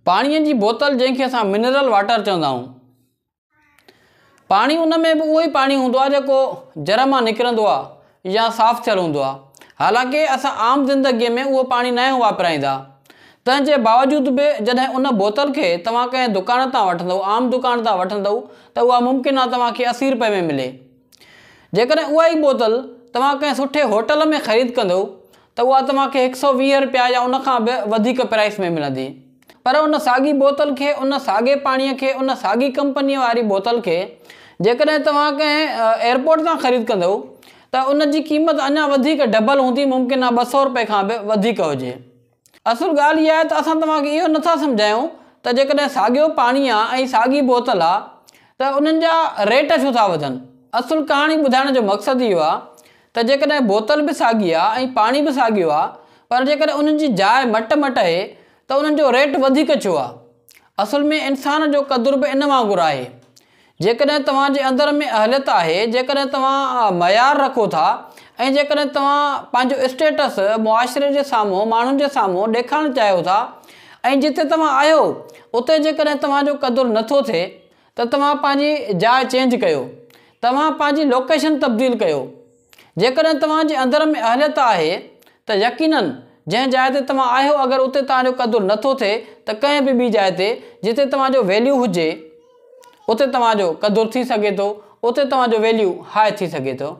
پاڻيء جي بوتل جنهن کي اسان منرل واٽر چوندا آهيون. پاڻي ان ۾ به اهو ئي پاڻي هوندو آهي جيڪو جر مان نڪرندو آهي يا صاف ٿيل هوندو آهي. حالانڪه اسان عام زندگيء ۾ اهو پاڻي ناهيون واپرائيندا. تنهن جي باوجود به جڏهن ان بوتل کي توهان ڪنهن دڪان تان وٺندؤ، عام دڪان تان وٺندؤ ته اها ممڪن آهي توهان کي 80 رپئي ۾ ملي. جيڪڏهن اها ئي بوتل توهان ڪنهن سٺي هوٽل ۾ خريد ڪندؤ ته اها توهان کي 120 رپيا يا ان کان به وڌيڪ پرائس ۾ ملندي. پر ان ساڳي بوتل کي، ان ساڳي پاڻيء کي، ان ساڳي ڪمپنيء واري بوتل کي جيڪڏهن توهان ڪنهن ايئرپورٽ تان خريد ڪندؤ ته ان جي قيمت اڃا وڌيڪ ڊبل هوندي، ممڪن آهي 200 رپئي کان به وڌيڪ هجي. اصل ڳالهه اها آهي ته اسان توهان کي اهو نٿا سمجهايون ته جيڪڏهن ساڳيو پاڻي آ ۽ ساڳي بوتل آ ته انهن جا ريٽ ڇو ٿا وڌن. اصل ڪهاڻي ٻڌائڻ جو مقصد اهو آ ته جيڪڏهن بوتل به ساڳي آ ۽ پاڻي به ساڳيو آ پر جيڪڏهن انهن جي جاء مٽ مٽ اهي ته انهن جو ريٽ وڌيڪ ڇو آ؟ اصل ۾ انسان جو قدر به ان وانگر آهي. جيڪڏهن توهان جي اندر ۾ اهليت آهي، جيڪڏهن توهان معيار رکو ٿا ۽ جيڪڏهن توهان پنهنجو اسٽيٽس معاشري جي سامهون، ماڻهن جي سامهون ڏيکارڻ چاهيو ٿا ۽ جتي توهان آهيو اتي جيڪڏهن توهان جو قدر نه ٿو ٿئي ته توهان پنهنجي جاء چينج ڪيو، توهان پنهنجي لوڪيشن تبديل ڪيو. جيڪڏهن توهان جي اندر ۾ اهليت آهي ته يقيناً جنهن جاء تي توهان آهيو اگر اتي توهان جو قدر نه ٿو ٿئي ته ڪنهن به ٻي جاء تي جتي توهان جو ويليو هجي اتي توهان جو قدر ٿي سگهي ٿو اتي توهان جو ويليو هاء ٿي سگهي ٿو.